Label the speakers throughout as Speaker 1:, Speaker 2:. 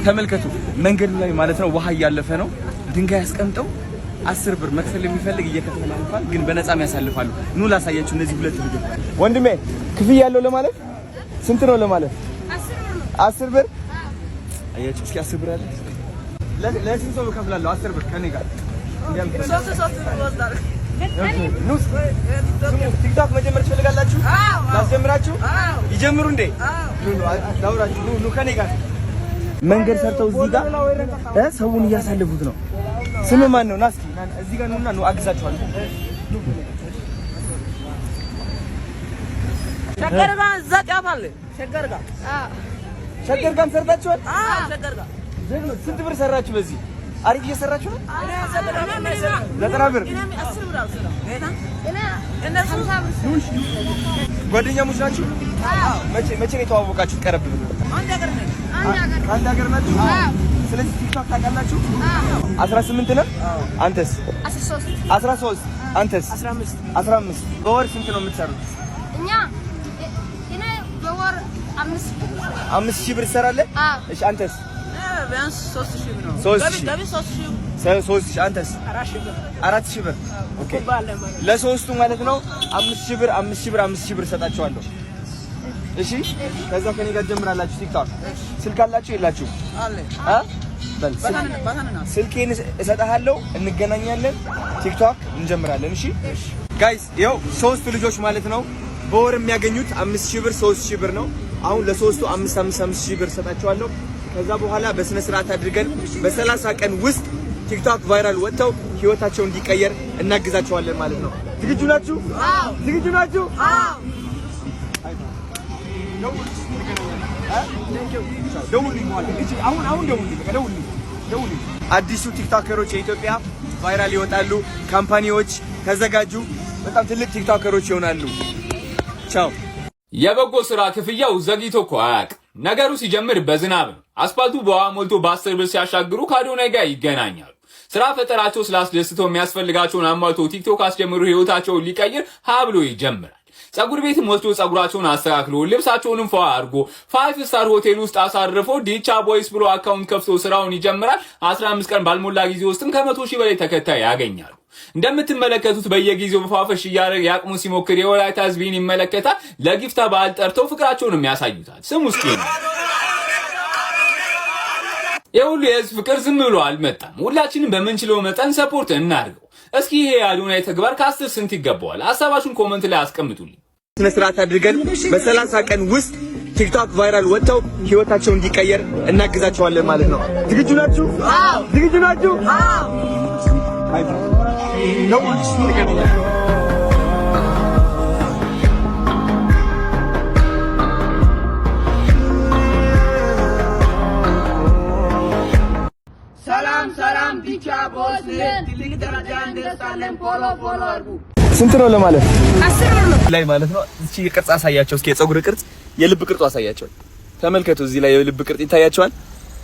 Speaker 1: ተመልከቱ፣ መንገዱ ላይ ማለት ነው ውሃ እያለፈ ነው። ድንጋይ አስቀምጠው 10 ብር መክፈል የሚፈልግ እየከፈለ ያልፋል፣ ግን በነፃም ያሳልፋሉ። ኑ ላሳያችሁ። እነዚህ ሁለት ልጆች፣ ወንድሜ ክፍያ ያለው ለማለፍ ስንት ነው ለማለፍ? 10 ብር። አያችሁ? እስኪ 10 ብር አለ። ለስንት ሰው እከፍላለሁ? 10 ብር ከኔ ጋር። ኑ ቲክቶክ መጀመር ትፈልጋላችሁ? ላስጀምራችሁ? ይጀምሩ እንዴ? ኑ ኑ ላውራችሁ። ኑ ኑ ከኔ ጋር። መንገድ ሰርተው እዚህ ጋር ሰውን እያሳለፉት ነው። ስም ማን ነው? ና እስኪ እዚህ ጋር ኑና ኑ አግዛችኋለሁ።
Speaker 2: ሸገር ጋር እዛ ጫፍ አለ። ሸገር ጋር።
Speaker 1: ሸገር ጋርም ሰርታችኋል?
Speaker 2: አዎ፣ ሸገር ጋር።
Speaker 1: ጀግኖች፣ ስንት ብር ሰራችሁ? በዚህ አሪፍ እየሰራችሁ ነው። 90 ብር። ጓደኛሞች ናችሁ? መቼ መቼ ነው የተዋወቃችሁት? ቀረብ ብሎ ከአንድ ሀገር ናችሁ? ስለዚህ ቲክቶክ ታውቃላችሁ? 18 ነው። አንተስ? 13። አንተስ? 15። በወር ስንት ነው የምትሰሩት?
Speaker 3: እኛ እኔ በወር 5።
Speaker 1: 5,000 ብር ትሰራለህ? እሺ፣ አንተስ?
Speaker 2: ቢያንስ 3,000 ነው።
Speaker 1: 3,000።
Speaker 2: ገቢ 3,000።
Speaker 1: 3,000። አንተስ?
Speaker 2: 4,000 ብር።
Speaker 1: 4,000 ብር። Okay፣ ለሶስቱ ማለት ነው 5,000 ብር፣ 5,000 ብር፣ 5,000 ብር እሰጣችኋለሁ። እሺ፣ ከዛ ከኔ ጋር ትጀምራላችሁ ቲክቶክ። ስልክ አላችሁ የላችሁ?
Speaker 2: አለ።
Speaker 1: አ በል ስልኬን እሰጥሃለሁ፣ እንገናኛለን፣ ቲክቶክ እንጀምራለን። እሺ guys፣ ይኸው ሶስቱ ልጆች ማለት ነው በወር የሚያገኙት 5,000 ብር፣ 3,000 ብር ነው። አሁን ለሶስቱ አምስት አምስት አምስት ሺህ ብር እሰጣቸዋለሁ። ከዛ በኋላ በስነ ስርዓት አድርገን በ30 ቀን ውስጥ ቲክቶክ viral ወጥተው ህይወታቸው እንዲቀየር እናግዛቸዋለን ማለት ነው። ዝግጁ ናችሁ? ዝግጁ ናችሁ? ደውሉልኝ በኋላ። አሁን አሁን ደውሉልኝ፣ በቃ ደውሉልኝ፣ ደውሉልኝ። አዲሱ ቲክቶከሮች የኢትዮጵያ viral ይወጣሉ። Company ዎች ተዘጋጁ። በጣም ትልቅ ቲክቶከሮች ይሆናሉ። ቻው።
Speaker 4: የበጎ ስራ ክፍያው ዘግይቶ እኮ አያውቅም። ነገሩ ሲጀምር በዝናብ ነው። አስፓልቱ በውሃ ሞልቶ በ10 ብር ሲያሻግሩ ከአዶናይ ጋር ይገናኛሉ። ስራ ፈጠራቸው ስላስደስተው የሚያስፈልጋቸውን አሟልቶ ቲክቶክ አስጀምሮ ህይወታቸውን ሊቀይር ሀ ብሎ ይጀምራል። ጸጉር ቤትም ወስዶ ጸጉራቸውን አስተካክሎ ልብሳቸውንም ፏ አድርጎ five star ሆቴል ውስጥ አሳርፎ ዲቻ ቦይስ ብሎ account ከፍቶ ስራውን ይጀምራል። 15 ቀን ባልሞላ ጊዜ ውስጥም ከ100,000 በላይ ተከታይ ያገኛሉ። እንደምትመለከቱት በየጊዜው ፏፈሽ እያደረገ የአቅሙ ሲሞክር የወላይታ ህዝብን ይመለከታል። ለጊፍታ በዓል ጠርተው ፍቅራቸውንም ያሳዩታል። ስሙ እስኪ፣ የሁሉ የህዝብ ፍቅር ዝም ብሎ አልመጣም። ሁላችንም በምንችለው መጠን support እናድርገው። እስኪ ይሄ የአዶናይ ተግባር ከ10 ስንት ይገባዋል? ሀሳባችሁን comment ላይ አስቀምጡልኝ።
Speaker 1: ስነ ስርዓት አድርገን በ30 ቀን ውስጥ ቲክቶክ viral ወጥተው ህይወታቸው እንዲቀየር እናግዛቸዋለን ማለት ነው። ዝግጁ ናችሁ? ዝግጁ ናችሁ? ደውሉልኝ።
Speaker 2: ሰላም ሰላም፣ ዲቻ ቦስ ትልቅ ደረጃ እንደርሳለን። Follow follow አድርጉ።
Speaker 1: ስንት ነው ለማለት
Speaker 3: 10 ብር ነው።
Speaker 1: ላይ ማለት ነው። እቺ ቅርጽ አሳያቸው እስኪ፣ የፀጉር ቅርጽ፣ የልብ ቅርጹ አሳያቸው። ተመልከቱ፣ እዚህ ላይ የልብ ቅርጽ ይታያቸዋል።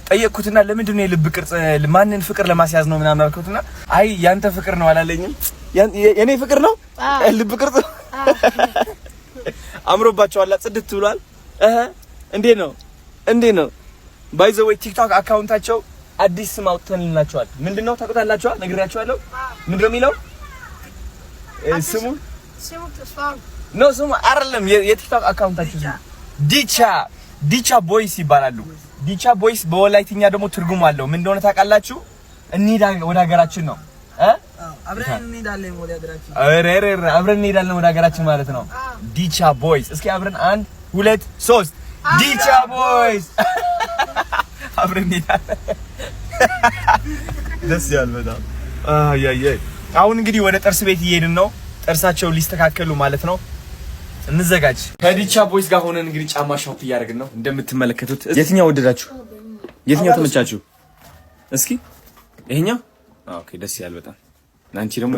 Speaker 1: ጠየቅኩትና ለምንድን ነው የልብ ቅርጽ፣ ማንን ፍቅር ለማስያዝ ነው ምናምን አልኩትና አይ ያንተ ፍቅር ነው አላለኝም። የኔ ፍቅር ነው ልብ ቅርጽ። አምሮባቸዋል፣ ጽድት ብሏል። እህ እንዴት ነው እንዴት ነው? By the way ቲክቶክ account ኣቸው አዲስ ስም አውጥተንላቸዋል። ምንድነው ታውቁታላችኋል? ነግሬያቸዋለሁ። ምንድነው የሚለው ስሙ? No፣ ስሙ አይደለም። የቲክቶክ account ኣቸው ስሙ ዲቻ ዲቻ ቦይስ ይባላሉ። ዲቻ ቦይስ በወላይትኛ ደግሞ ትርጉም አለው። ምን እንደሆነ ታውቃላችሁ? እንሂድ ወደ ሀገራችን ነው እ
Speaker 2: አብረን እንሄዳለን ወደ ሀገራችን።
Speaker 1: ኧረ ኧረ ኧረ አብረን እንሄዳለን ወደ ሀገራችን ማለት ነው። ዲቻ ቦይስ። እስኪ አብረን አንድ ሁለት ሶስት፣ ዲቻ ቦይስ፣ አብረን እንሄዳለን። ደስ ያል በጣም። አይ አይ። አሁን እንግዲህ ወደ ጥርስ ቤት እየሄድን ነው። ጥርሳቸውን ሊስተካከሉ ማለት ነው። እንዘጋጅ። ከዲቻ ቦይስ ጋር ሆነን እንግዲህ ጫማ shop እያደረግን ነው እንደምትመለከቱት። የትኛው ወደዳችሁ? የትኛው ተመቻችሁ? እስኪ ይሄኛው። Okay፣ ደስ ይላል በጣም። አንቺ ደግሞ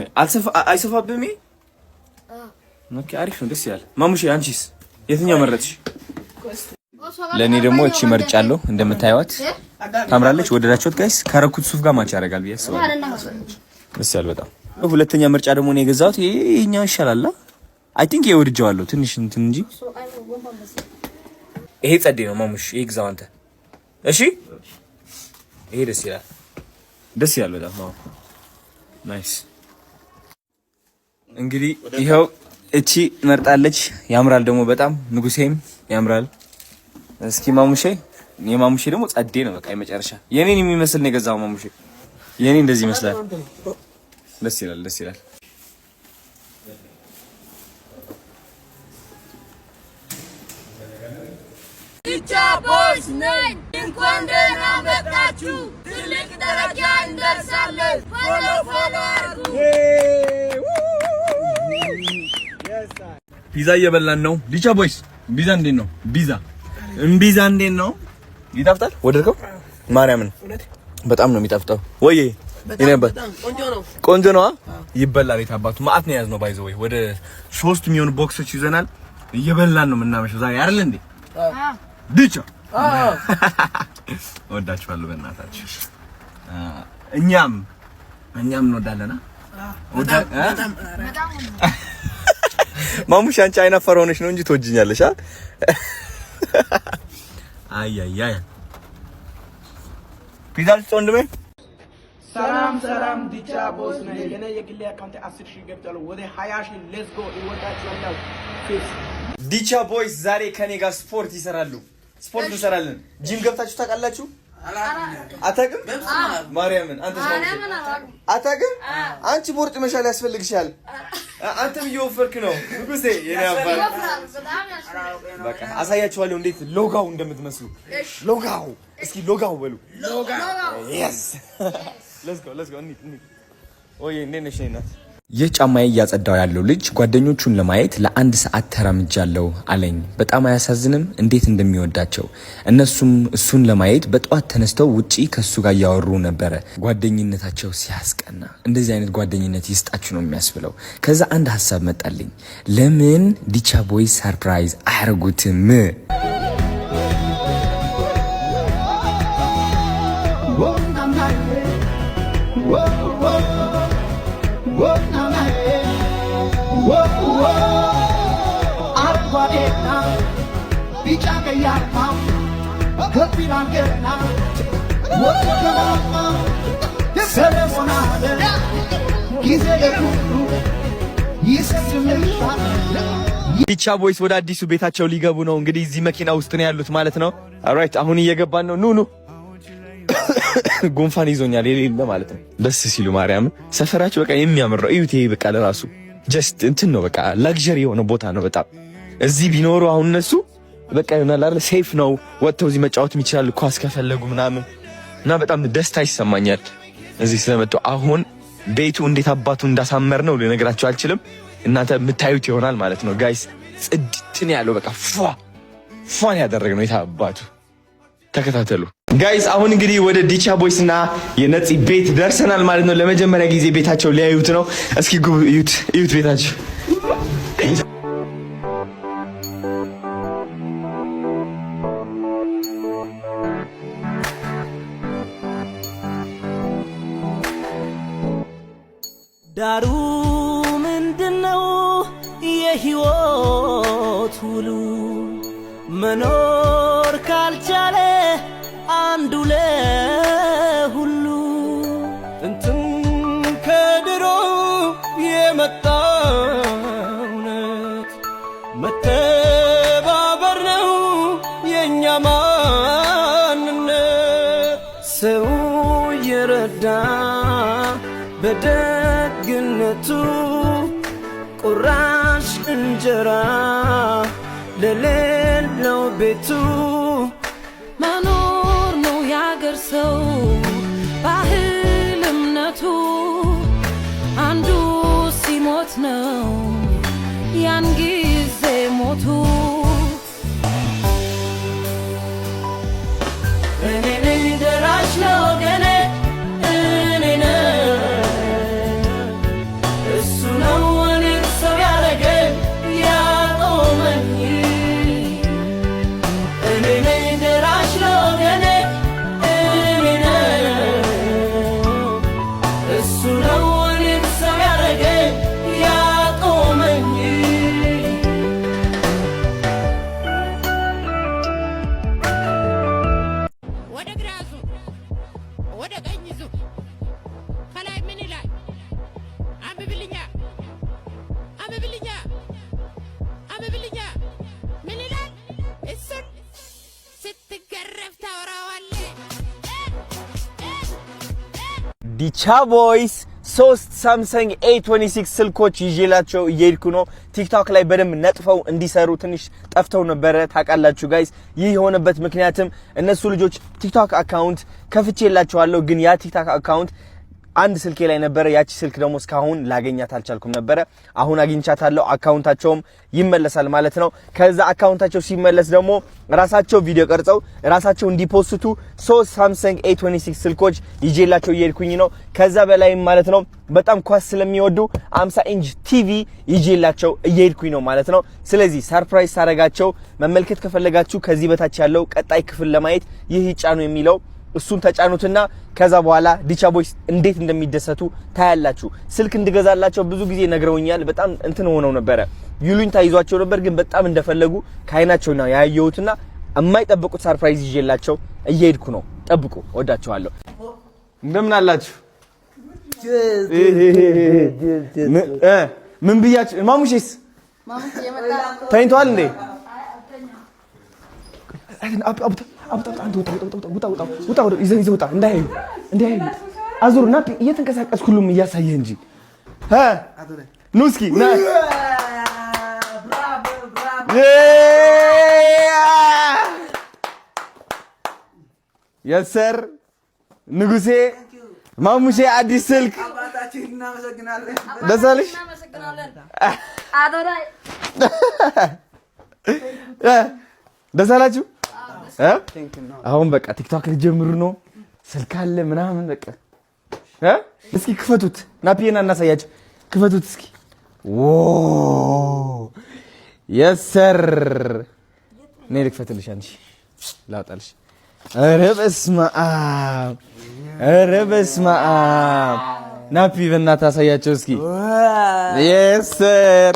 Speaker 1: አይሰፋብህም? ይሄ okay፣ አሪፍ ነው፣ ደስ ይላል። ማሙሼ አንቺስ የትኛው መረጥሽ? ለእኔ ደግሞ እቺ መርጫለሁ። እንደምታዩት ታምራለች። ወደዳችሁት guys? ካረኩት ሱፍ ጋር match ያደርጋል ብዬ አስባለሁ። ደስ ይላል በጣም። ሁለተኛ ምርጫ ደግሞ እኔ የገዛሁት ይሄኛው ይሻላል። I think ይሄ ወድጄዋለሁ ትንሽ እንትን እንጂ ይሄ ጸዴ ነው። ማሙሽ ይሄ ግዛው አንተ። እሺ። ይሄ ደስ ይላል፣ ደስ ይላል በጣም። አዎ፣ nice። እንግዲህ ይኸው እቺ መርጣለች። ያምራል ደግሞ በጣም፣ ንጉሴም ያምራል። እስኪ ማሙሼ፣ የማሙሼ ደግሞ ጸዴ ነው። በቃ የመጨረሻ የኔን የሚመስል ነው የገዛው ማሙሼ። የኔ እንደዚህ ይመስላል። ደስ ይላል፣ ደስ ይላል።
Speaker 2: ዲቻ Boys ነኝ። እንኳን ደህና መጣችሁ። ትልቅ ደረጃ እንደርሳለን። Follow follow አድርጉ።
Speaker 1: ፒዛ እየበላን ነው። ዲቻ Boys፣ ፒዛ እንዴት ነው? ፒዛ እምቢዛ እንዴት ነው? ይጣፍጣል? ወደድከው? ማርያምን በጣም ነው የሚጣፍጠው። ወይ ይነበር ቆንጆ ነው። ይበላል። የታባቱ ማአት ነው የያዝነው። By the way ወደ 3 የሚሆኑ box ኦች ይዘናል። እየበላን ነው የምናመሸው ዛሬ አይደል እንዴ? ዲቻ እወዳችኋለሁ። በእናታችሁ እኛም እንወዳለና። ማሙሽ አንቺ አይናፋር ሆነሽ ነው እንጂ ትወጂኛለሽ። አይ አይ አይ ፒዛ ልስጥ ወንድሜ።
Speaker 5: ሰላም ሰላም፣ ዲቻ Boys ነኝ። የኔ የግሌ account 10,000 ገብቷል። ወደ 20,000 let's go። እወዳችኋለሁ። Peace።
Speaker 1: ዲቻ Boys ዛሬ ከኔ ጋር ስፖርት ይሰራሉ። ስፖርት እንሰራለን። ጂም ገብታችሁ ታውቃላችሁ? አታውቅም? ማርያምን አንተ አታውቅም? አንቺ ቦርጭ መሻል ያስፈልግሻል። አንተም እየወፈርክ ነው ንጉሴ። የኔ አባት በቃ አሳያችኋለሁ እንዴት ሎጋው እንደምትመስሉ። ሎጋው፣ እስኪ ሎጋው በሉ። Yes, let's go, let's go። እንሂድ እንሂድ። ኦይ እንዴት ነሽ እናት? ይህ ጫማዬ እያጸዳው ያለው ልጅ ጓደኞቹን ለማየት ለአንድ ሰዓት ተራምጃለሁ አለኝ። በጣም አያሳዝንም? እንዴት እንደሚወዳቸው። እነሱም እሱን ለማየት በጠዋት ተነስተው ውጪ ከእሱ ጋር እያወሩ ነበረ። ጓደኝነታቸው ሲያስቀና፣ እንደዚህ አይነት ጓደኝነት ይስጣችሁ ነው የሚያስብለው። ከዛ አንድ ሀሳብ መጣልኝ። ለምን ዲቻ Boys surprise አያረጉትም?
Speaker 6: ቢጫ ቀይ አርማ ከፍ ይላል ገና ወጥቶ ከማማ። ሰለሞን አለ ጊዜ ለሁሉ ይሰስምሻል።
Speaker 1: ዲቻ Boys ወደ አዲሱ ቤታቸው ሊገቡ ነው። እንግዲህ እዚህ መኪና ውስጥ ነው ያሉት ማለት ነው። Alright፣ አሁን እየገባን ነው። ኑ ኑ። ጉንፋን ይዞኛል የሌለ ማለት ነው። ደስ ሲሉ ማርያም፣ ሰፈራቸው በቃ የሚያምር ነው። እዩት፣ ይሄ በቃ ለራሱ just እንትን ነው፣ በቃ luxury የሆነ ቦታ ነው በጣም። እዚህ ቢኖሩ አሁን እነሱ በቃ ይሆናል አይደል? Safe ነው። ወጥተው እዚህ መጫወት ይችላሉ ኳስ ከፈለጉ ምናምን እና በጣም ደስታ ይሰማኛል እዚህ ስለመጡ። አሁን ቤቱ እንዴት አባቱ እንዳሳመር ነው ልነግራችሁ አልችልም። እናንተ የምታዩት ይሆናል ማለት ነው guys። ጽድትን ያለው በቃ ፏ ፏን ያደረግነው የታባቱ፣ ተከታተሉ guys። አሁን እንግዲህ ወደ ዲቻ Boys እና የነፂ ቤት ደርሰናል ማለት ነው። ለመጀመሪያ ጊዜ ቤታቸው ሊያዩት ነው። እስኪ ግቡ፣ እዩት፣ እዩት ቤታቸው።
Speaker 7: ዳሩ ምንድነው የህይወት ውሉ? መኖር ካልቻለ አንዱ ለሁሉ። ጥንትም ከድሮ የመጣ እውነት መተባበር ነው የእኛ ማንነት። ሰው የረዳ በደግነቱ ቁራሽ እንጀራ ለሌለው ቤቱ።
Speaker 2: መኖር ነው ያገር ሰው ባህል እምነቱ፣ አንዱ ሲሞት ነው ያን ጊዜ ሞቱ።
Speaker 7: እኔ ነኝ ደራሽ ለወገኔ፣ እኔ ነኝ። እሱ ነው እኔን ሰው ያረገኝ ያቆመኝ። እኔ ነኝ ደራሽ ለወገኔ፣ እኔ ነኝ።
Speaker 1: ዲቻ Boys ሶስት Samsung A26 ስልኮች ይዤላቸው እየሄድኩ ነው። TikTok ላይ በደንብ ነጥፈው እንዲሰሩ፣ ትንሽ ጠፍተው ነበረ ታውቃላችሁ guys። ይህ የሆነበት ምክንያትም እነሱ ልጆች TikTok account ከፍቼላቸዋለሁ፣ ግን ያ TikTok account አንድ ስልኬ ላይ ነበረ። ያቺ ስልክ ደግሞ እስካሁን ላገኛት አልቻልኩም ነበረ። አሁን አግኝቻታለሁ። Account ኣቸውም ይመለሳል ማለት ነው። ከዛ account ኣቸው ሲመለስ ደግሞ ራሳቸው ቪዲዮ ቀርጸው ራሳቸው እንዲ post ቱ ሶስት Samsung A26 ስልኮች ይዤላቸው እየሄድኩኝ ነው። ከዛ በላይም ማለት ነው በጣም ኳስ ስለሚወዱ 50 inch TV ይዤላቸው እየሄድኩኝ ነው ማለት ነው። ስለዚህ surprise ሳረጋቸው መመልከት ከፈለጋችሁ ከዚህ በታች ያለው ቀጣይ ክፍል ለማየት ይህ ይጫኑ የሚለው እሱን ተጫኑትና ከዛ በኋላ ዲቻ Boys እንዴት እንደሚደሰቱ ታያላችሁ። ስልክ እንድገዛላቸው ብዙ ጊዜ ነግረውኛል። በጣም እንትን ሆነው ነበረ፣ ይሉኝታ ይዟቸው ነበር። ግን በጣም እንደፈለጉ ከአይናቸው ነው ያየሁትና የማይጠብቁት surprise ይዤላቸው እየሄድኩ ነው። ጠብቁ። ወዳችኋለሁ። እንደምን አላችሁ? ምን ብያችሁ? ማሙሼስ ተኝቷል እንዴ? ይዘህ ውጣ፣ እንዳያዩ እንዳያዩ፣ አዙር ና፣ እየተንቀሳቀስክ ሁሉም እያሳየህ እንጂ። ኑ እስኪ ና። Yes sir ንጉሴ፣ ማሙሼ አዲስ ስልክ ደስ አለሽ?
Speaker 3: አዶናይ።
Speaker 1: ደስ አላችሁ? አሁን በቃ TikTok ሊጀምሩ ነው። ስልክ አለ ምናምን በቃ። እስኪ ክፈቱት። ናፒና እናሳያቸው። ክፈቱት እስኪ። Yes sir። እኔ ልክፈትልሽ፣ አንቺ ላውጣልሽ። ኧረ በስመ አብ! ኧረ በስመ አብ! ናፒ በእናትህ አሳያቸው እስኪ። Yes sir።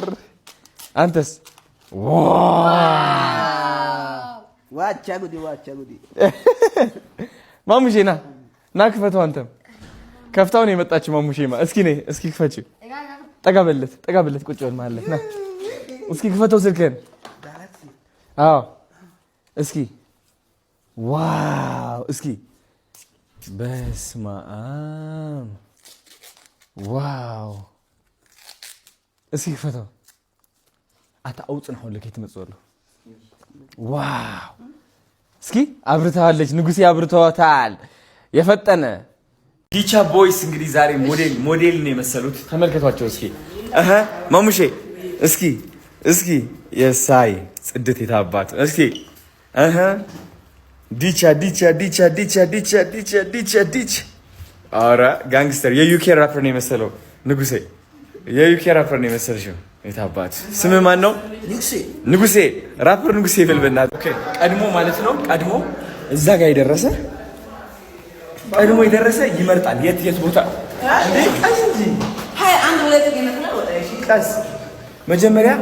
Speaker 1: አንተስ?
Speaker 5: ዋቻ ጉዲ፣ ዋቻ ጉዲ።
Speaker 1: ማሙሼ ና ና ክፈተው። አንተም ከፍታው ነው የመጣችው። ማሙሼማ እስኪ ነይ እስኪ ክፈችው። ጠጋ በለት፣ ጠጋ በለት፣ ቁጭ በል መሀል ላይ ና እስኪ ክፈተው ስልክህን። አዎ እስኪ፣ wow፣ እስኪ በስመ አብ፣ wow፣ እስኪ ክፈተው። ኣታ ኣውፅን ሓውለ ከይትመፅእ ዘሎ። Wow፣ እስኪ አብርተዋለች። ንጉሴ አብርተዋታል። የፈጠነ ዲቻ Boys እንግዲህ ዛሬ ሞዴል ሞዴል ነው የመሰሉት። ተመልከቷቸው እስኪ። እህ ማሙሼ እስኪ እስኪ የሳይ ጽድት የታባት እስኪ። እህ ዲቻ ዲቻ ዲቻ ዲቻ ዲቻ ዲቻ ዲቻ ዲቻ። ኧረ gangster የ UK rapper ነው የመሰለው ንጉሴ። የ UK rapper ነው የመሰልሽው። የታባት ስምህ ማን ነው? ንጉሴ። ራፐር ንጉሴ ይበል በእናትህ። Okay ቀድሞ ማለት ነው፣ ቀድሞ እዛ ጋር የደረሰ፣ ቀድሞ የደረሰ ይመርጣል። የት የት ቦታ እንዴ? ቀስ እንጂ፣ ቀስ። መጀመሪያ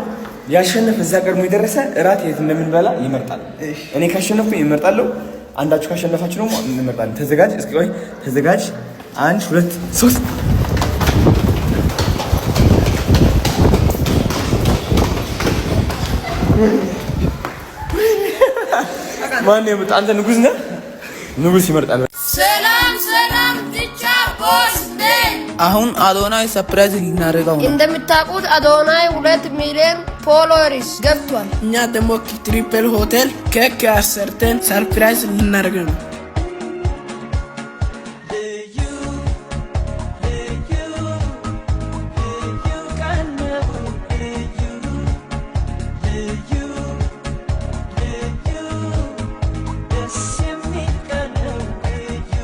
Speaker 1: ያሸነፈ፣ እዛ ቀድሞ የደረሰ እራት የት እንደምንበላ ይመርጣል። እኔ ካሸነፍኩኝ እመርጣለሁ። አንዳችሁ ካሸነፋችሁ ደግሞ እንመርጣለን። ተዘጋጅ። እስኪ ቆይ ተዘጋጅ። አንድ፣ ሁለት፣ ሶስት። ማን የመጣ? አንተ ንጉስ ነህ። ንጉስ ይመርጣል።
Speaker 3: ሰላም ሰላም፣ ዲቻ Boys ነኝ።
Speaker 5: አሁን አዶናይ surprise ልናደርገው ነው።
Speaker 3: እንደምታውቁት አዶናይ 2 ሚሊዮን followers ገብቷል።
Speaker 5: እኛ ደግሞ ትሪፕል ሆቴል ኬክ አሰርተን surprise ልናደርግ ነው።
Speaker 7: ልዩ ልዩ ልዩ ቀን ነው፣ ልዩ ልዩ ልዩ ደስ የሚል ቀን ነው ልዩ።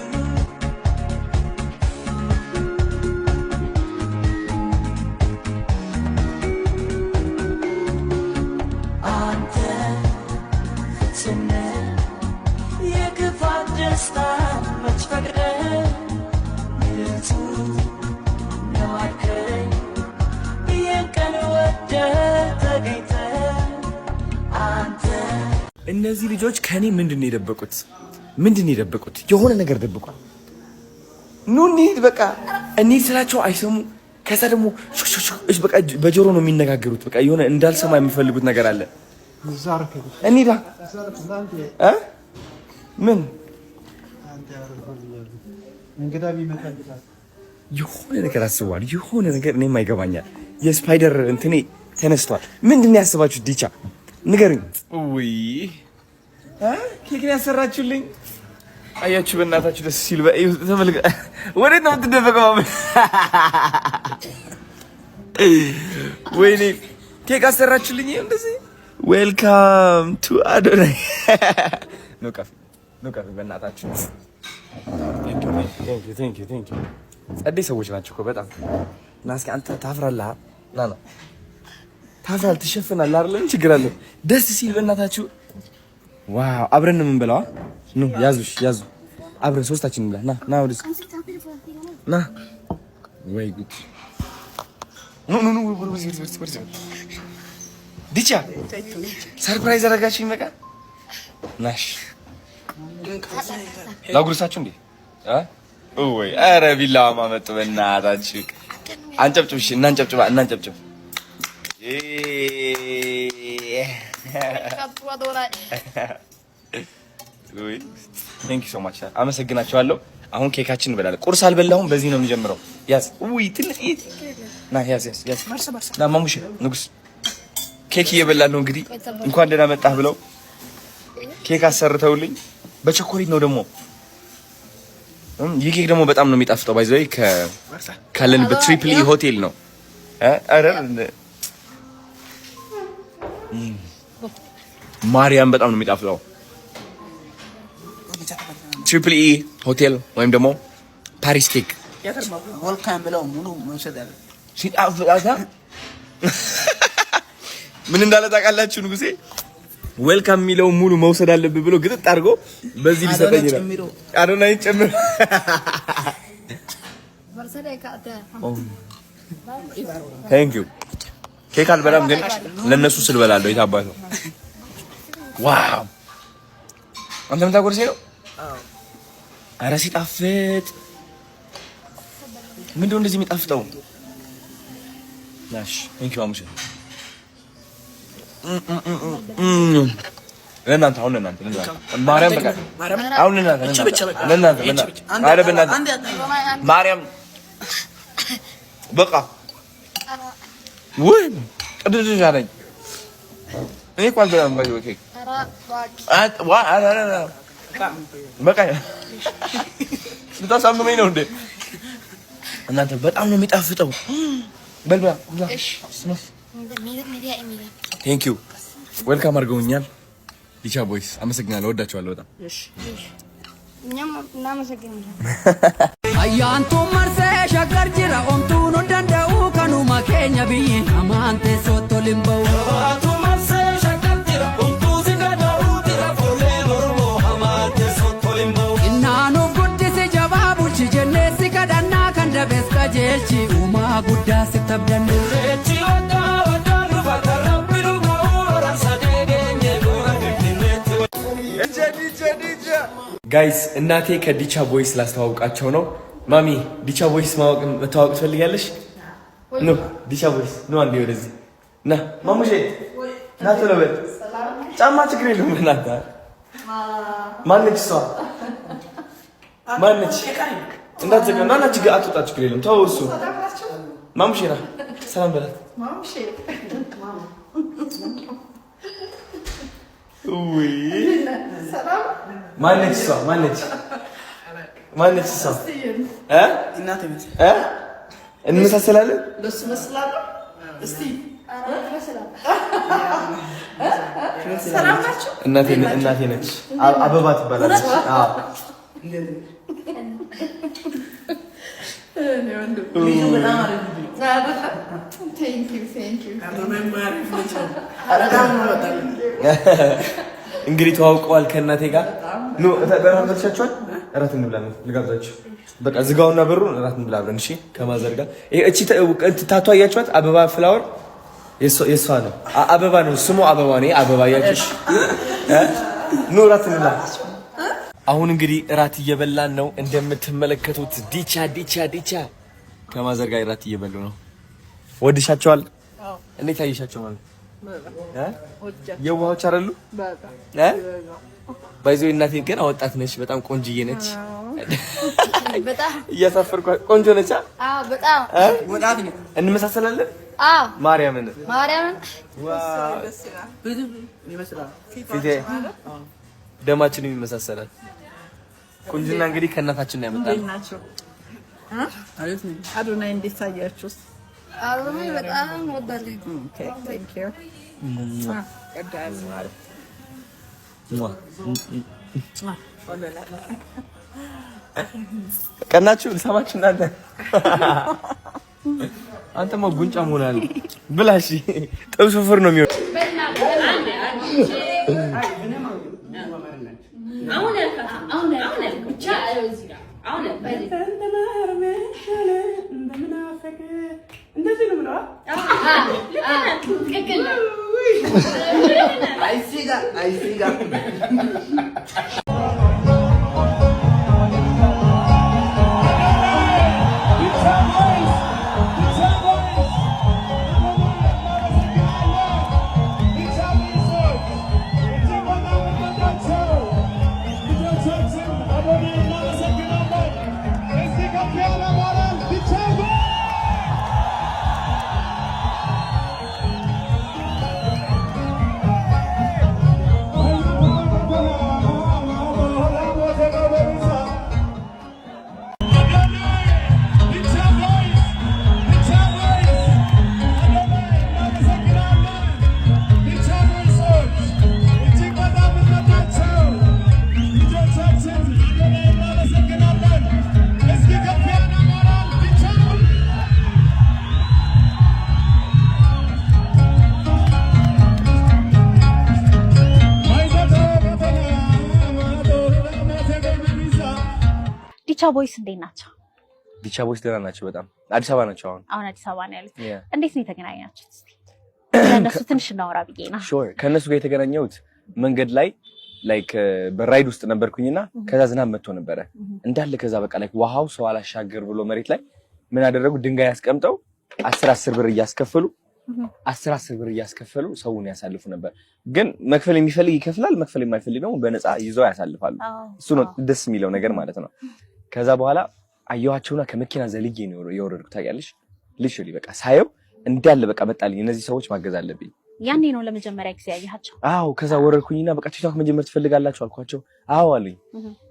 Speaker 7: አንተ ፍጹም ነህ፣ የክፋት ደስታን መች ፈቅደህ ንጹህ ነው አልከኝ፣ ይህን ቀን ወደህ ተገኝተህ አንተ።
Speaker 1: እነዚህ ልጆች ከኔ ምንድን ነው የደበቁት? ምንድን ነው የደበቁት? የሆነ ነገር ደብቋል። ኑ እንሂድ፣ በቃ እንሂድ ስላቸው አይሰሙ። ከዛ ደግሞ ሹ ሹ ሹ፣ እሺ፣ በቃ በጆሮ ነው የሚነጋገሩት። በቃ የሆነ እንዳልሰማ የሚፈልጉት ነገር አለ። እንሂዳ እ ምን? የሆነ ነገር አስበዋል። የሆነ ነገር እኔም አይገባኛል። የ spider እንትኔ ተነስቷል። ምንድን ነው ያስባችሁ? ዲቻ ንገሩኝ። ውይ፣ ኬክን ያሰራችሁልኝ አያችሁ፣ በእናታችሁ ደስ ሲል። ተመልከ፣ ወዴት ነው የምትደበቀው? ወይኔ፣ ኬክ አሰራችሁልኝ እንደዚህ። Welcome to አዶናይ። No ካፌ፣ no ካፌ፣ በእናታችሁ thank you። ጸዴ ሰዎች ናቸው እኮ በጣም። ና እስኪ አንተ፣ ታፍራለህ። ና ና፣ ታፍራለህ፣ ትሸፍናለህ አይደል? ምን ችግር አለው? ደስ ሲል በእናታችሁ። Wow፣ አብረን ነው የምንበላው። ኑ ያዙሽ፣ ያዙ፣ አብረን ሶስታችን እንብላ። ና ና፣ ወደዚህ ና። ወይ ጉድ! ኑ ኑ ኑ፣ ወደዚህ ወደዚህ ወደዚህ። ዲቻ፣ surprise አደረጋችሁኝ። በቃ ናሽ፣ ላጉርሳችሁ እንዴ? ወይ ኧረ ቢላዋ ማመጡ በእናታችሁ። አንጨብጭብ፣ እሺ እናንጨብጭባ፣ እናንጨብጭብ።
Speaker 3: Welcome to አዶናይ።
Speaker 1: Thank you so much፣ አመሰግናችኋለሁ። አሁን ኬካችን እንበላለን። ቁርስ አልበላሁም፣ በዚህ ነው የሚጀምረው። ያዝ፣ ውይ ትንሽ ና፣ ያዝ ያዝ ያዝ፣ ና ማሙሽ ንጉስ። ኬክ እየበላን ነው እንግዲህ። እንኳን ደህና መጣህ ብለው ኬክ አሰርተውልኝ በቸኮሌት ነው ደግሞ። ይህ ኬክ ደግሞ በጣም ነው የሚጣፍጠው። By the way ካለንበት Triple E ሆቴል ነው። ኧረ ማርያም፣ በጣም ነው የሚጣፍጠው። Triple E ሆቴል ወይም ደግሞ ፓሪስ ኬክ ሲጣፍጥ ምን እንዳለ ታውቃላችሁ? ንጉሴ welcome የሚለው ሙሉ መውሰድ አለብህ ብሎ ግጥጥ አድርጎ በዚህ ሊሰጠኝ ነው። አዶናይ ጨምሮ።
Speaker 3: Barsadee kaate.
Speaker 1: Thank you። ኬክ አልበላም ግን ለእነሱ ስል በላለሁ። የታባቱ wow! አንተ የምታጎርሰኝ ነው? ኧረ ሲጣፍጥ! ምንድነው እንደዚህ የሚጣፍጠው? ናሽ፣ thank you ማሙሽ። ለእናንተ አሁን፣ ለእናንተ ማርያም፣ በቃ አሁን ለእናንተ፣ ለእናንተ፣ ኧረ በእናንተ ማርያም፣ በቃ ውይ ቅድድሽ አለኝ። እኔ እኮ አልበላም። ኬክ በቃ ልታሳምመኝ ነው እንዴ? እናንተ በጣም ነው የሚጣፍጠው። በል ብላ። Thank you፣ welcome አድርገውኛል። ዲቻ boys አመሰግናለሁ። ወዳቸዋለሁ በጣም።
Speaker 3: እኛም እናመሰግናለን።
Speaker 2: Ayyaantuun marsee shaggar jira, omtuun danda'u kanuma keenya biyyi hamaan teessoo tolin ba'u.
Speaker 7: Jabaatu marsee shaggar jira, homtuu si gada'uu jira, fuulleen Oromoo hamaan teessoo tolin ba'u.
Speaker 2: Innaanuuf guddisi, jabaa bulchi jennee si kadhannaa, kan dabes qajeelchi, uumaa guddaa si tabdanne.
Speaker 7: Irreechi waggaa waggaan dhufa, kan rabbi nu ga'uu horan sadee geenye goora Finfinneetti.
Speaker 1: Guys፣ እናቴ ከዲቻ boys ላስተዋውቃቸው ነው። ማሚ፣ ዲቻ boys ማወቅ መተዋወቅ ትፈልጊያለሽ? ኑ ዲቻ boys ኑ፣ አንዴ ወደዚህ ና። ማሙሼ ና፣ ቶሎ በል። ጫማ ችግር የለውም። እናንተ ማነች? እሷ ማነች? እንዳትዘጋ። ና ና፣ ችግር አትወጣ፣ ችግር የለም። ተው እሱ። ማሙሼ ና፣ ሰላም በላት። ውይ፣ ማነች እሷ? ማነች? ማነች እሷ? እ እ እንመሳሰላለን።
Speaker 5: ለሱ መስላለሁ። እስቲ ሰላም ናችሁ?
Speaker 1: እናቴ ነች። አበባ ትባላለች። አዎ።
Speaker 5: ልጁ በጣም አሪፍ ልጅ ነው።
Speaker 3: Thank you, thank you.
Speaker 5: በጣም ነው በጣም።
Speaker 1: እንግዲህ ተዋውቀዋል ከእናቴ ጋር። ኑ፣ እራት በልታችኋል? እራት እንብላ ነው፣ ልጋብዛችሁ። በቃ ዝጋውና በሩን፣ እራት እንብላ አብረን። እሺ፣ ከ mother ጋር። ይሄ እቺ tattoo አያችኋት? አበባ flower የሷ ነው። አበባ ነው ስሙ፣ አበባ ነው። ይሄ አበባ አያችሁ? እ? ኑ እራት እንብላ። አሁን እንግዲህ እራት እየበላን ነው። እንደምትመለከቱት ዲቻ ዲቻ ዲቻ ከ mother ጋር እራት እየበሉ ነው። ወድሻቸዋል? እንዴት አየሻቸው ማለት እ? የዋሆች አይደሉ? እ? By the way እናቴ ገና ወጣት ነች፣ በጣም ቆንጅዬ ነች።
Speaker 3: በጣም።
Speaker 1: እያሳፈርኳ። ቆንጆ ነቻ?
Speaker 3: አዎ፣ በጣም።
Speaker 1: እንመሳሰላለን።
Speaker 3: አዎ።
Speaker 1: ማርያምን?
Speaker 3: ማርያምን።
Speaker 1: ፊቴ ደማችንም ይመሳሰላል። ቁንጅና እንግዲህ ከእናታችን ነው ያመጣነው።
Speaker 5: አዶናይ እንዴት ታያችሁ?
Speaker 3: አዶናይ በጣም እወዳለሁ።
Speaker 5: Okay, thank you. እወዳለሁ።
Speaker 1: ቀናችሁ ልሰማችሁ እናንተ። አንተማ ጉንጫ መሆናል ብላሽ ጥብስ ፍርፍር ነው የሚሆነው።
Speaker 5: እንደዚህ ነው የምለው።
Speaker 3: ትክክል ነው።
Speaker 6: I see that. I see that.
Speaker 8: ዲቻ ቦይስ እንዴት ናቸው?
Speaker 1: ዲቻ ቦይስ ደህና ናቸው። በጣም አዲስ አበባ ናቸው አሁን።
Speaker 8: አሁን አዲስ አበባ ነው ያሉት። እንዴት ነው የተገናኛችሁት? እስኪ ለእነሱ ትንሽ እናወራ ብዬ ነው።
Speaker 1: Sure። ከእነሱ ጋር የተገናኘሁት መንገድ ላይ like በ ride ውስጥ ነበርኩኝና ከዛ ዝናብ መጥቶ ነበረ እንዳለ። ከዛ በቃ like ውሃው ሰው አላሻገር ብሎ መሬት ላይ ምን አደረጉ? ድንጋይ አስቀምጠው 10 10 ብር እያስከፈሉ፣ 10 10 ብር እያስከፈሉ ሰውን ያሳልፉ ነበር። ግን መክፈል የሚፈልግ ይከፍላል፣ መክፈል የማይፈልግ ደግሞ በነፃ ይዘው ያሳልፋሉ። እሱ ነው ደስ የሚለው ነገር ማለት ነው። ከዛ በኋላ አየኋቸውና ከመኪና ዘልዬ ነው የወረድኩት። ታውቂያለሽ፣ literally በቃ ሳየው እንዳለ በቃ መጣልኝ። እነዚህ ሰዎች ማገዝ አለብኝ።
Speaker 8: ያኔ ነው ለመጀመሪያ ጊዜ ያየሃቸው?
Speaker 1: አዎ። ከዛ ወረድኩኝና በቃ ቲክቶክ መጀመር ትፈልጋላችሁ አልኳቸው። አዎ አሉኝ።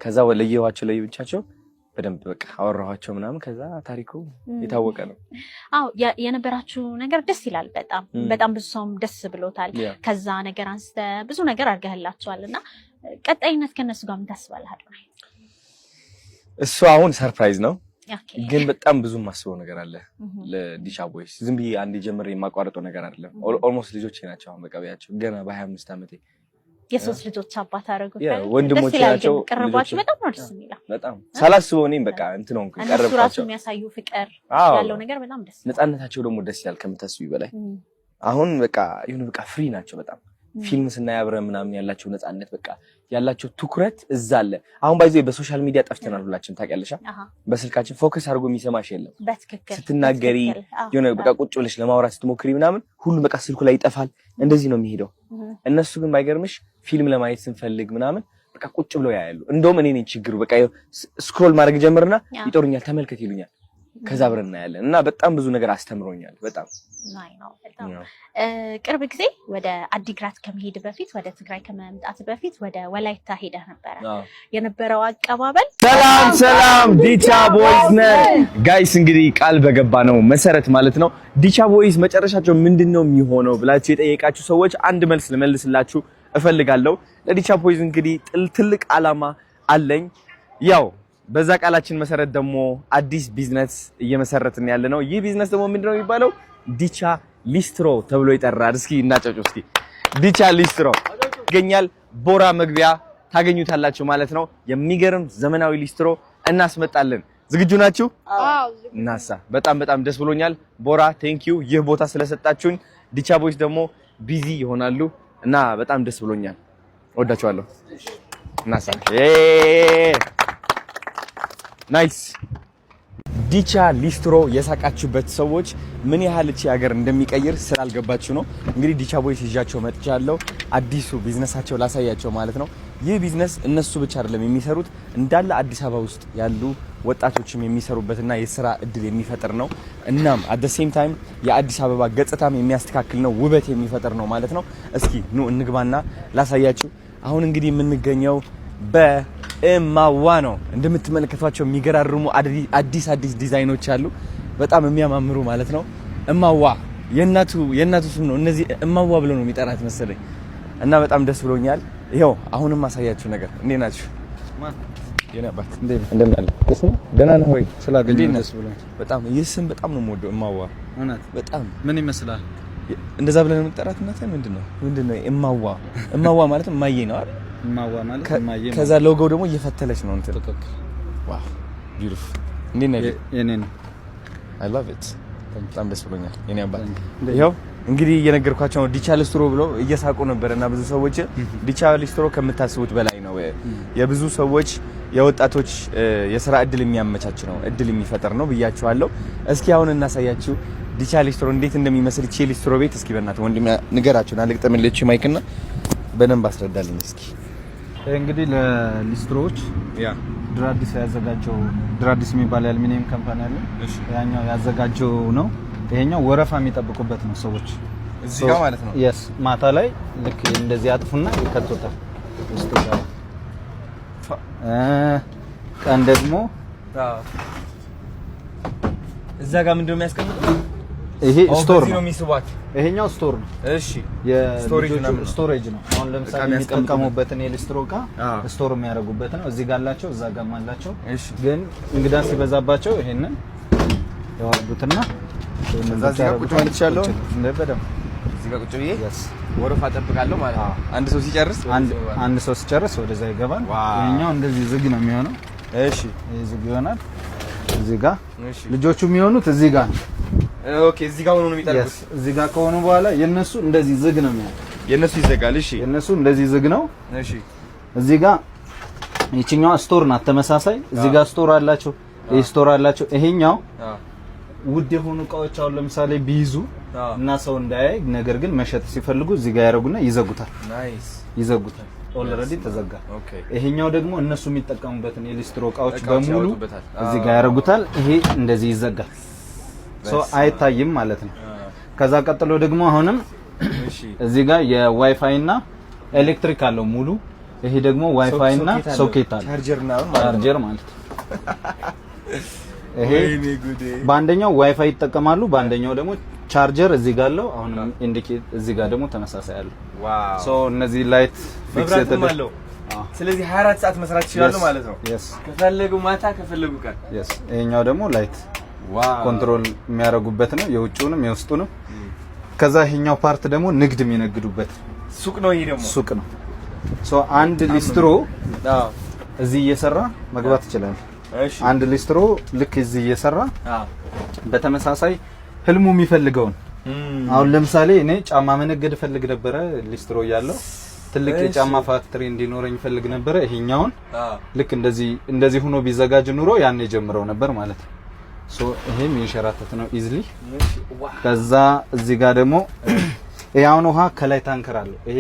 Speaker 1: ከዛ ለየኋቸው ለየብቻቸው በደንብ በቃ አወራኋቸው ምናምን። ከዛ ታሪኩ የታወቀ ነው።
Speaker 8: አዎ፣ የነበራችሁ ነገር ደስ ይላል በጣም። በጣም ብዙ ሰውም ደስ ብሎታል። ከዛ ነገር አንስተ ብዙ ነገር አድርገህላቸዋል እና ቀጣይነት ከእነሱ ጋር ምን ታስባለህ አዶናይ?
Speaker 1: እሱ አሁን surprise ነው፣ ግን በጣም ብዙ የማስበው ነገር አለ ለዲቻ ቦይስ። ዝም ብዬ አንድ ጀምሬ የማቋርጠው ነገር አይደለም። Almost ልጆቼ ናቸው አሁን በቃ ብያቸው ገና በ25 ዓመቴ።
Speaker 8: የሶስት ልጆች አባት አደረጉት።
Speaker 1: ወንድሞቼ
Speaker 8: ደስ ይላል።
Speaker 1: ናቸው።
Speaker 8: ግን ቅርባችሁ
Speaker 1: ልጆቼ።
Speaker 8: በጣም ነው ደስ የሚለው።
Speaker 1: በጣም ሳላስበው እኔም በቃ እንትን ሆንኩኝ፣
Speaker 8: እነሱ ራሱ
Speaker 1: ቀረብኳቸው።
Speaker 8: የሚያሳዩ ፍቅር ያለው ነገር በጣም ደስ ይላል።
Speaker 1: ነፃነታቸው ደግሞ ደስ ይላል ከምታስቢው በላይ። አሁን በቃ የሆነ በቃ free ናቸው በጣም። ፊልም ስናይ አብረን ምናምን ያላቸው ነፃነት በቃ ያላቸው ትኩረት እዛ አለ። አሁን by the way በ social media ጠፍተናል ሁላችን ታውቂያለሽ። በስልካችን focus አድርጎ የሚሰማሽ የለም። ስትናገሪ የሆነ በቃ ቁጭ ብለሽ ለማውራት ስትሞክሪ ምናምን ሁሉም በቃ ስልኩ ላይ ይጠፋል። እንደዚህ ነው የሚሄደው። እነሱ ግን ባይገርምሽ ፊልም ለማየት ስንፈልግ ምናምን በቃ ቁጭ ብለው ያያሉ። እንደውም እኔ ነኝ ችግሩ። በቃ scroll ማድረግ ጀምርና ይጠሩኛል፣ ተመልከት ይሉኛል። ከዛ አብረን እናያለን እና በጣም ብዙ ነገር አስተምሮኛል። በጣም።
Speaker 8: አይ ነው በጣም። ቅርብ ጊዜ ወደ አዲግራት ከመሄድ በፊት፣ ወደ ትግራይ ከመምጣት በፊት ወደ ወላይታ ሄደህ ነበረ። የነበረው አቀባበል?
Speaker 1: ሰላም ሰላም፣ ዲቻ ቦይስ ነን guys። እንግዲህ ቃል በገባነው መሰረት ማለት ነው ዲቻ ቦይስ መጨረሻቸው ምንድን ነው የሚሆነው ብላችሁ የጠየቃችሁ ሰዎች አንድ መልስ ልመልስላችሁ እፈልጋለሁ። ለዲቻ ቦይስ እንግዲህ ትልቅ ዓላማ አለኝ። ያው በዛ ቃላችን መሰረት ደግሞ አዲስ ቢዝነስ እየመሰረትን ያለ ነው። ይህ ቢዝነስ ደግሞ ምንድነው የሚባለው? ዲቻ ሊስትሮ ተብሎ ይጠራል። እስኪ እናጨብጭብ እስኪ። ዲቻ ሊስትሮ ይገኛል። ቦራ መግቢያ ታገኙታላችሁ ማለት ነው። የሚገርም ዘመናዊ ሊስትሮ እናስመጣለን። ዝግጁ ናችሁ?
Speaker 3: አዎ።
Speaker 1: እናሳ በጣም በጣም ደስ ብሎኛል። ቦራ thank you ይህ ቦታ ስለሰጣችሁኝ። ዲቻ ቦይስ ደግሞ busy ይሆናሉ እና በጣም ደስ ብሎኛል። እወዳችኋለሁ። እናሳ nice። ዲቻ ሊስትሮ የሳቃችሁበት ሰዎች ምን ያህል እቺ ሀገር እንደሚቀይር ስላልገባችሁ ነው። እንግዲህ ዲቻ ቦይስ ይዣቸው መጥቻለሁ። አዲሱ ቢዝነሳቸው ላሳያቸው ማለት ነው። ይህ ቢዝነስ እነሱ ብቻ አይደለም የሚሰሩት፣ እንዳለ አዲስ አበባ ውስጥ ያሉ ወጣቶችም የሚሰሩበትና የስራ እድል የሚፈጥር ነው። እናም at the same time የአዲስ አበባ ገጽታም የሚያስተካክል ነው፣ ውበት የሚፈጥር ነው ማለት ነው። እስኪ ኑ እንግባና ላሳያችሁ። አሁን እንግዲህ የምንገኘው በእማዋ ነው። እንደምትመለከቷቸው የሚገራርሙ አዲስ አዲስ ዲዛይኖች አሉ፣ በጣም የሚያማምሩ ማለት ነው። እማዋ የእናቱ ስም ነው። እነዚህ እማዋ ብለው ነው የሚጠራት መሰለኝ እና በጣም ደስ ብሎኛል። ይኸው አሁንም ማሳያችሁ ነገር። እንዴት ናችሁ? የኔ አባት፣ እንደምን አለ? ደህና ነህ ወይ?
Speaker 9: ስላገኘሁ ደስ ብሎኛል።
Speaker 1: በጣም ይህ ስም በጣም ነው የምወደው። እማዋ።
Speaker 9: እውነት?
Speaker 1: በጣም።
Speaker 9: ምን ይመስላል?
Speaker 1: እንደዛ ብለን የምንጠራት እናትህ ምንድን ነው? እማዋ፣ እማዋ ማለት እማዬ ነው አይደል?
Speaker 9: እማዋ ማለት እማዬ።
Speaker 1: ከዛ ሎጎው ደግሞ እየፈተለች ነው እንትን።
Speaker 9: ትክክል።
Speaker 1: Wow, beautiful። እንዴት ነህ?
Speaker 9: የኔ ነው።
Speaker 1: I love it። በጣም ደስ ብሎኛል የኔ አባት። ይኸው እንግዲህ እየነገርኳቸው ነው። ዲቻ ሊስትሮ ብለው እየሳቁ ነበር እና ብዙ ሰዎች ዲቻ ሊስትሮ ከምታስቡት በላይ ነው። የብዙ ሰዎች፣ የወጣቶች የስራ እድል የሚያመቻች ነው፣ እድል የሚፈጥር ነው ብያችኋለሁ። እስኪ አሁን እናሳያችሁ ዲቻ ሊስትሮ እንዴት እንደሚመስል፣ ቼ ሊስትሮ ቤት። እስኪ በእናትህ ወንድሜ ንገራቸው፣ ልግጠምልህ mic ና በደንብ አስረዳልኝ እስኪ።
Speaker 9: እንግዲህ ለሊስትሮዎች ድራዲስ ያዘጋጀው፣ ድራዲስ የሚባል የአልሚኒየም company አለ። ያኛው ያዘጋጀው ነው። ይሄኛው ወረፋ የሚጠብቁበት ነው ሰዎች።
Speaker 1: እዚህ ጋር ማለት ነው።
Speaker 9: Yes፣ ማታ ላይ ልክ እንደዚህ ያጥፉና ይከቱታል ውስጥ ይገባል። ቀን ደግሞ
Speaker 1: እዛ ጋር ምንድነው የሚያስቀምጠው?
Speaker 9: ይሄ store
Speaker 1: ነው
Speaker 9: ነው።
Speaker 1: የሚስቧት።
Speaker 9: ይሄኛው store ነው።
Speaker 1: Storage
Speaker 9: የልጆቹ
Speaker 1: ምናምን ነው።
Speaker 9: Storage ነው። አሁን ለምሳሌ
Speaker 1: እቃ የሚያስቀምጡበት።
Speaker 9: የሚጠቀሙበትን የሊስትሮ እቃ store የሚያደርጉበት ነው። እዚህ ጋር አላቸው፣ እዛ ጋርም አላቸው። ግን እንግዳ ሲበዛባቸው ይሄንን ያወርዱትና ይሄንን
Speaker 1: እዛ
Speaker 9: ብቻ
Speaker 1: እዚህ ጋር ቁጭ
Speaker 9: ያደርጉታል።
Speaker 1: ማለት እችላለሁ?
Speaker 9: ቁጭ እንደ በደንብ።
Speaker 1: እዚህ ጋር ቁጭ ብዬ
Speaker 9: Yes።
Speaker 1: ወረፋ እጠብቃለሁ ማለት ነው። አንድ ሰው ሲጨርስ
Speaker 9: አንድ ሰው ሲጨርስ ወደዛ ይገባል። ይሄኛው እንደዚህ ዝግ ነው የሚሆነው። ይሄ ዝግ ይሆናል። እዚህ ጋር ልጆቹ የሚሆኑት እዚህ ጋር ነው።
Speaker 1: Okay፣ እዚህ ጋር ሆኖ ነው የሚጠርጉት።
Speaker 9: Yes፣ እዚህ ጋር ከሆኑ በኋላ የነሱ እንደዚህ ዝግ ነው የሚሆነው።
Speaker 1: የነሱ ይዘጋል።
Speaker 9: የነሱ እንደዚህ ዝግ ነው። እዚህ ጋር ይችኛዋ store ናት። ተመሳሳይ እዚህ ጋር store አላቸው። ይሄ store አላቸው። ይሄኛው ውድ የሆኑ እቃዎች አሁን ለምሳሌ ቢይዙ እና ሰው እንዳያይ ነገር ግን መሸጥ ሲፈልጉ እዚህ ጋር ያደርጉና ይዘጉታል።
Speaker 1: Nice።
Speaker 9: ይዘጉታል። Already ተዘጋ። ይሄኛው ደግሞ እነሱ የሚጠቀሙበትን የሊስትሮ እቃዎች
Speaker 1: እቃዎች
Speaker 9: በሙሉ
Speaker 1: ያወጡበታል።
Speaker 9: እዚህ ጋር ያደርጉታል። ይሄ እንደዚህ ይዘጋል። So አይታይም ማለት ነው። ከዛ ቀጥሎ ደግሞ አሁንም እዚህ ጋር የዋይፋይ እና ኤሌክትሪክ አለው ሙሉ። ይሄ ደግሞ ዋይፋይ እና ሶኬት አለው።
Speaker 1: ቻርጀር ምናምን ማለት ነው።
Speaker 9: ቻርጀር ማለት ነው። ይሄ
Speaker 1: ወይኔ ጉዴ።
Speaker 9: በአንደኛው ዋይፋይ ይጠቀማሉ፣ በአንደኛው ደግሞ ቻርጀር እዚህ ጋር አለው። አሁንም indicate እዚህ ጋር ደግሞ ተመሳሳይ አለው። So እነዚህ light fix
Speaker 1: መብራትም
Speaker 9: የተደረገ
Speaker 1: አለው። ስለዚህ 24 ሰዓት መስራት ይችላሉ ማለት ነው።
Speaker 9: Yes።
Speaker 1: ከፈለጉ ማታ፣ ከፈለጉ ቀን።
Speaker 9: Yes፣ ይሄኛው ደግሞ light control የሚያደርጉበት ነው፣ የውጭውንም የውስጡንም። ከዛ ይሄኛው part ደግሞ ንግድ የሚነግዱበት
Speaker 1: ሱቅ ነው ይሄ ደግሞ።
Speaker 9: ሱቅ ነው። So አንድ ሊስትሮ እዚህ እየሰራ መግባት ይችላል። አንድ ሊስትሮ ልክ እዚህ እየሰራ በተመሳሳይ ህልሙ የሚፈልገውን፣ አሁን ለምሳሌ እኔ ጫማ መነገድ እፈልግ ነበረ ሊስትሮ እያለሁ፣ ትልቅ የጫማ factory እንዲኖረኝ እፈልግ ነበረ። ይሄኛውን ልክ እንደዚህ እንደዚህ ሆኖ ቢዘጋጅ ኑሮ ያኔ ጀምረው ነበር ማለት ነው። So ይሄም የሸራተት ነው easily። ከዛ እዚህ ጋር ደግሞ ይሄ አሁን ውሃ ከላይ tanker አለው። ይሄ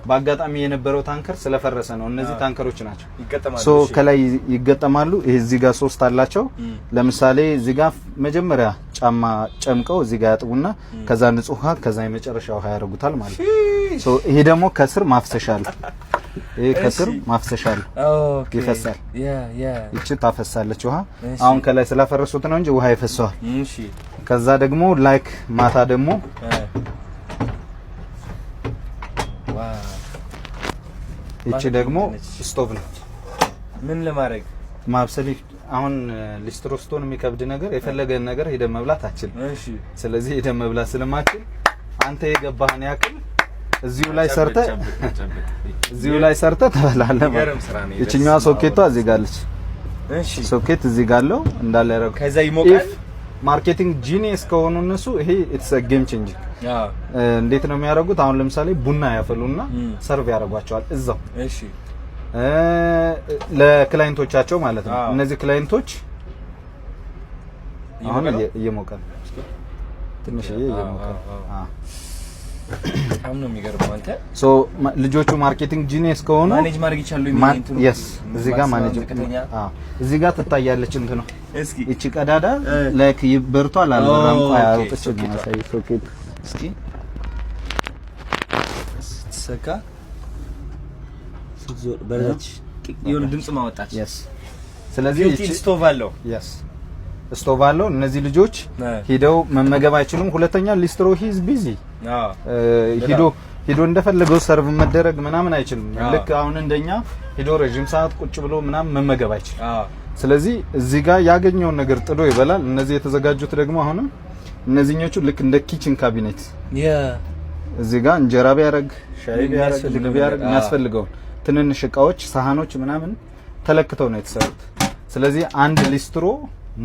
Speaker 9: በአጋጣሚ የነበረው tanker ስለፈረሰ ነው። እነዚህ ታንከሮች ናቸው።
Speaker 1: ይገጠማሉ።
Speaker 9: So ከላይ ይገጠማሉ። ይሄ እዚህ ጋር ሶስት አላቸው። ለምሳሌ እዚህ ጋር መጀመሪያ ጫማ ጨምቀው እዚህ ጋር ያጥቡና ከዛ ንጹህ ውሃ፣ ከዛ የመጨረሻ ውሃ ያደርጉታል ማለት ነው። So ይሄ ደግሞ ከስር ማፍሰሻ አለው። ይሄ ከስር ማፍሰሻ አለው። ይፈሳል።
Speaker 1: Yeah
Speaker 9: ይቺ ታፈሳለች ውሃ። አሁን ከላይ ስላፈረሱት ነው እንጂ ውሃ ይፈሰዋል። ከዛ ደግሞ like ማታ ደግሞ ይቺ ደግሞ ስቶቭ ነች።
Speaker 1: ምን ለማድረግ?
Speaker 9: ማብሰል። አሁን ሊስትሮ ስትሆን የሚከብድ ነገር የፈለገን ነገር ሄደህ መብላት አትችልም። ስለዚህ ሄደህ መብላት ስለማትችል አንተ የገባህን ያክል እዚሁ ላይ ሰርተህ ትበላለህ ማለት
Speaker 1: የሚገርም
Speaker 9: ነው።
Speaker 1: ስራ ነው።
Speaker 9: ይችኛዋ ሶኬቷ እዚህ ጋር አለች። ሶኬት እዚህ ጋር አለው እንዳለ ያደረገው።
Speaker 1: ከዛ ይሞቃል።
Speaker 9: Marketing genius ከሆኑ እነሱ ይሄ it's a game changing። እንዴት ነው የሚያደርጉት? አሁን ለምሳሌ ቡና ያፈሉና serve ያደርጓቸዋል እዛው ለ client ኦቻቸው ማለት ነው። እነዚህ client ኦች አሁን
Speaker 1: እየሞቀ ነው?
Speaker 9: እየሞቀ ነው። ትንሽዬ እየሞቀ ነው። አዎ።
Speaker 1: በጣም ነው የሚገርመው። አንተ
Speaker 9: So ልጆቹ marketing genius ከሆኑ
Speaker 1: manage ማድረግ ይችላሉ። እንትኑ
Speaker 9: Yes፣ እዚህ ጋር manage
Speaker 1: ዝቅተኛ።
Speaker 9: አዎ፣ እዚህ ጋር ትታያለች እንትኑ።
Speaker 1: እስኪ።
Speaker 9: እቺ ቀዳዳ like በርቷል አልበራም። ቆይ አውጥቼ ነው ማሳይ ሶኬት።
Speaker 1: እስኪ ስትሰካ ስትዞር በረች፣ የሆነ ድምጽ ማወጣች።
Speaker 9: Yes፣ ስለዚህ
Speaker 1: Built-in stove አለው።
Speaker 9: Yes፣ stove አለው። እነዚህ ልጆች ሂደው መመገብ አይችሉም። ሁለተኛ ሊስትሮ he's busy፣ ሂዶ ሂዶ እንደፈለገው serve መደረግ ምናምን አይችልም። ልክ አሁን እንደኛ ሂዶ ረዥም ሰዓት ቁጭ ብሎ ምናምን መመገብ አይችልም። ስለዚህ እዚህ ጋር ያገኘውን ነገር ጥዶ ይበላል። እነዚህ የተዘጋጁት ደግሞ አሁንም እነዚህኞቹ ልክ እንደ kitchen cabinet እዚህ ጋር እንጀራ ቢያረግ፣ ሻይ ቢያረግ፣ ምግብ ቢያረግ የሚያስፈልገውን ትንንሽ እቃዎች፣ ሳህኖች ምናምን ተለክተው ነው የተሰሩት። ስለዚህ አንድ ሊስትሮ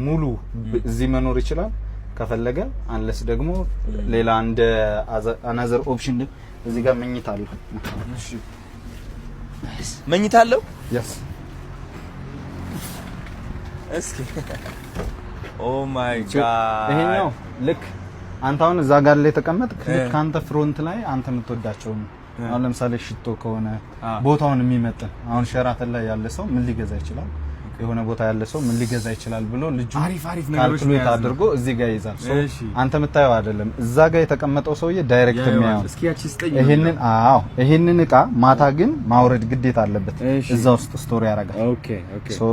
Speaker 9: ሙሉ እዚህ መኖር ይችላል ከፈለገ። Unless ደግሞ ሌላ እንደ another option እዚህ ጋር መኝታ አለው።
Speaker 1: መኝታ አለው።
Speaker 9: Yes.
Speaker 1: እስኪ፣ oh my God!
Speaker 9: ይሄኛው ልክ አንተ አሁን እዛ ጋር ላይ ተቀመጥክ፣ ልክ አንተ front ላይ አንተ የምትወዳቸውን አሁን ለምሳሌ ሽቶ ከሆነ ቦታውን የሚመጥን፣ አሁን ሸራተን ላይ ያለ ሰው ምን ሊገዛ ይችላል፣ የሆነ ቦታ ያለ ሰው ምን ሊገዛ ይችላል ብሎ ልጁ
Speaker 1: አሪፍ አሪፍ ነገሮች
Speaker 9: calculate አድርጎ እዚህ ጋር ይይዛል። So አንተ የምታየው አይደለም፣ እዛ ጋር የተቀመጠው ሰውዬ direct የሚያየው።
Speaker 1: እስኪ ያቺ ስጠኝ።
Speaker 9: ይሄንን፣ አዎ፣ ይሄንን እቃ ማታ ግን ማውረድ ግዴታ አለበት። እዛ ውስጥ store ያደርጋል።
Speaker 1: Okay.
Speaker 9: So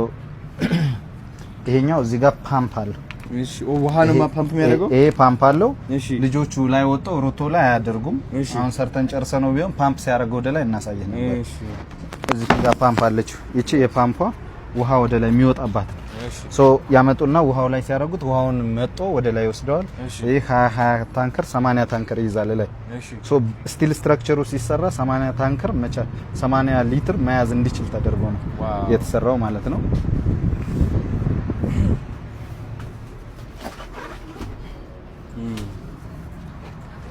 Speaker 9: ይሄኛው እዚህ ጋር ፓምፕ አለው።
Speaker 1: እሺ፣ ውሃ ነው ፓምፕ የሚያደርገው?
Speaker 9: ይሄ ፓምፕ አለው። ልጆቹ ላይ ወጥተው ሮቶ ላይ አያደርጉም። አሁን ሰርተን ጨርሰ ነው ቢሆን ፓምፕ ሲያደርገው ወደ ላይ እናሳየህ ነበር። እዚህ ጋር ፓምፕ አለችው። ይቺ የፓምፏ ውሃ ወደ ላይ የሚወጣባት ነው። So ያመጡና ውሃው ላይ ሲያደርጉት ውሃውን መጦ ወደ ላይ ይወስደዋል። ይህ 20 20 ታንከር፣ 80 ታንከር ይይዛል ላይ። So steel structure ኡ ሲሰራ 80 ታንከር መቻ 80 ሊትር መያዝ እንዲችል ተደርጎ ነው የተሰራው ማለት ነው።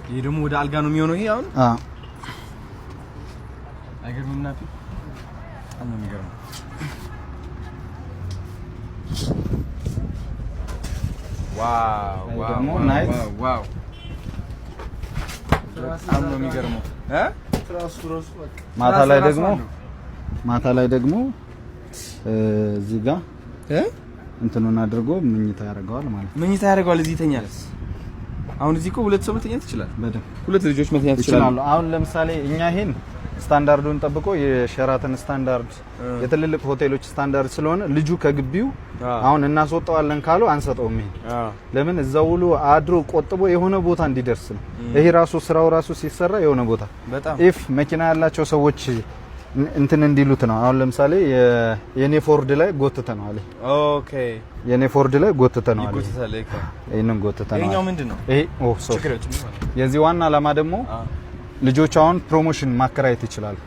Speaker 1: ይሄ ደግሞ ወደ አልጋ ነው የሚሆነው። ይሄ አሁን
Speaker 9: አዎ።
Speaker 1: አይገርምም? ናፊ፣ በጣም ነው የሚገርመው። Wow!
Speaker 9: ደግሞ night
Speaker 1: Wow፣ በጣም ነው የሚገርመው እ
Speaker 9: ማታ ላይ ደግሞ እዚህ ጋር እንትኑን አድርጎ መኝታ ያደርገዋል ማለት ነው።
Speaker 1: መኝታ ያደርገዋል። እዚህ ይተኛል። አሁን እዚህ እኮ ሁለት ሰው መተኛት ይችላል።
Speaker 9: በደንብ።
Speaker 1: ሁለት ልጆች መተኛት ይችላሉ።
Speaker 9: ይችላሉ። አሁን ለምሳሌ እኛ ይሄን ስታንዳርዱን ጠብቆ የሸራተን ስታንዳርድ፣ የትልልቅ ሆቴሎች ስታንዳርድ ስለሆነ ልጁ ከግቢው አሁን እናስወጣዋለን ካሉ አንሰጠውም። ይሄን ለምን እዛው ውሎ አድሮ ቆጥቦ የሆነ ቦታ እንዲደርስ ነው። ይሄ ራሱ ስራው ራሱ ሲሰራ የሆነ ቦታ
Speaker 1: በጣም
Speaker 9: if መኪና ያላቸው ሰዎች እንትን እንዲሉት ነው። አሁን ለምሳሌ የኔ ፎርድ ላይ ጎትተነዋል። የኔ ፎርድ ላይ ጎትተነዋል።
Speaker 1: ይጎትታል።
Speaker 9: ይሄንን ጎትተነዋል።
Speaker 1: ይሄኛው ምንድን ነው?
Speaker 9: ይሄ oh sorry።
Speaker 1: ችግር የለውም።
Speaker 9: የዚህ ዋና ዓላማ ደግሞ ልጆች አሁን promotion ማከራየት ይችላሉ።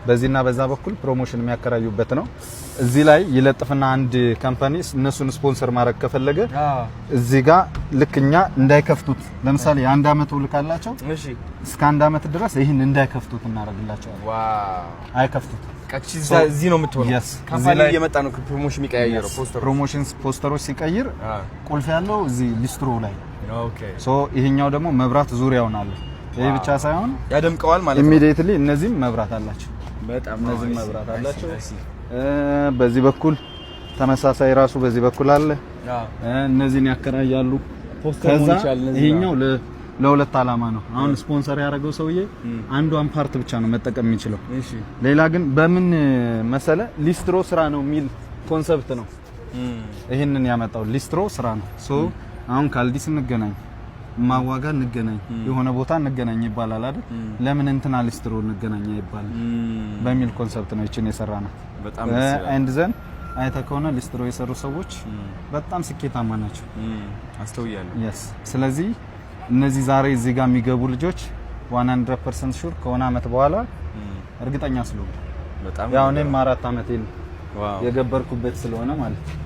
Speaker 9: በዚህና በዛ በኩል promotion የሚያከራዩበት ነው። እዚህ ላይ ይለጥፍና አንድ company እነሱን ስፖንሰር ማድረግ ከፈለገ እዚህ ጋር ልክ እኛ እንዳይከፍቱት፣ ለምሳሌ የአንድ አመት ውል ካላቸው እስከ አንድ አመት ድረስ ይህን እንዳይከፍቱት እናደርግላቸዋለን። አይከፍቱት።
Speaker 1: ቀቺ እዚህ ነው የምትሆነው።
Speaker 9: Yes.
Speaker 1: Company
Speaker 9: እዚህ ላይ
Speaker 1: እየመጣ ነው promotion የሚቀያየረው ፖስተር።
Speaker 9: Promotion ፖስተሮች ሲቀይር ቁልፍ ያለው እዚህ ሊስትሮ ላይ። So ይሄኛው ደግሞ መብራት ዙሪያውን አለ። ይሄ ብቻ ሳይሆን
Speaker 1: ያደምቀዋል ማለት ነው።
Speaker 9: Immediately እነዚህም መብራት አላቸው።
Speaker 1: በጣም
Speaker 9: እነዚህም መብራት አላቸው። በዚህ በኩል ተመሳሳይ ራሱ በዚህ በኩል አለ። እነዚህን ያከራያሉ።
Speaker 1: ፖስተር
Speaker 9: ከዛ
Speaker 1: መሆን ይችላል እነዚህ።
Speaker 9: ይሄኛው ለሁለት ዓላማ ነው። አሁን ስፖንሰር ያደረገው ሰውዬ አንዷን part ብቻ ነው መጠቀም የሚችለው። ሌላ ግን በምን መሰለ ሊስትሮ ስራ ነው የሚል concept ነው ይህንን ያመጣው። ሊስትሮ ስራ ነው። So አሁን ካልዲስ እንገናኝ፣ ማዋጋ እንገናኝ፣ የሆነ ቦታ እንገናኝ ይባላል አይደል? ለምን እንትና ሊስትሮ እንገናኝ አይባልም በሚል concept ነው ይችን የሰራ ነው።
Speaker 1: በጣም ደስ ይላል።
Speaker 9: And then አይተህ ከሆነ ሊስትሮ የሰሩ ሰዎች በጣም ስኬታማ ናቸው።
Speaker 1: አስተውያለሁ።
Speaker 9: Yes፣ ስለዚህ እነዚህ ዛሬ እዚህ ጋር የሚገቡ ልጆች 100% sure ከሆነ አመት በኋላ እርግጠኛ ስለሆኑ
Speaker 1: በጣም
Speaker 9: ያው እኔም 4 አመቴን የገበርኩበት ስለሆነ ማለት ነው።